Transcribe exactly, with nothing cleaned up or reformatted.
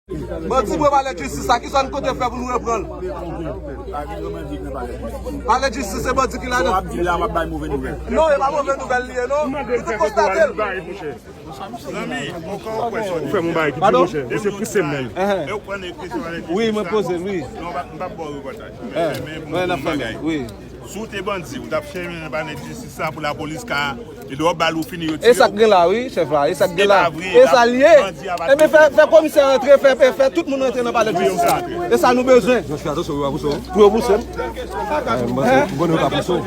Bandi pran palè jistis la, kisa n konte fè pou nou reprann? Palè jistis se bandi ki ladan. Non, e pa move nouvèl li ye, non. Li te konstate l. Zanmi, ou ka wè sa. Ou fè m yon bagay ki pi monchè. Ou se pouse m menm. Wi, mwen poze l, wi. Non, m p ap ba w repòtaj. Mwen ap fè bagay. Wi. Si w te bandi, ou t ap chèche nan palè jistis la pou lapolis ka, e lè w ba l ou fini retire. E sa k gen la, wi, chèf la, e sa k gen la. E sa l ye. Ebyen, fè, fè komisè rantre, fè, fè, fè tout moun rantre nan palè jistis la. E sa nou bezwen. Pou yo pouse m. Mwen se pou yo pa pouse w.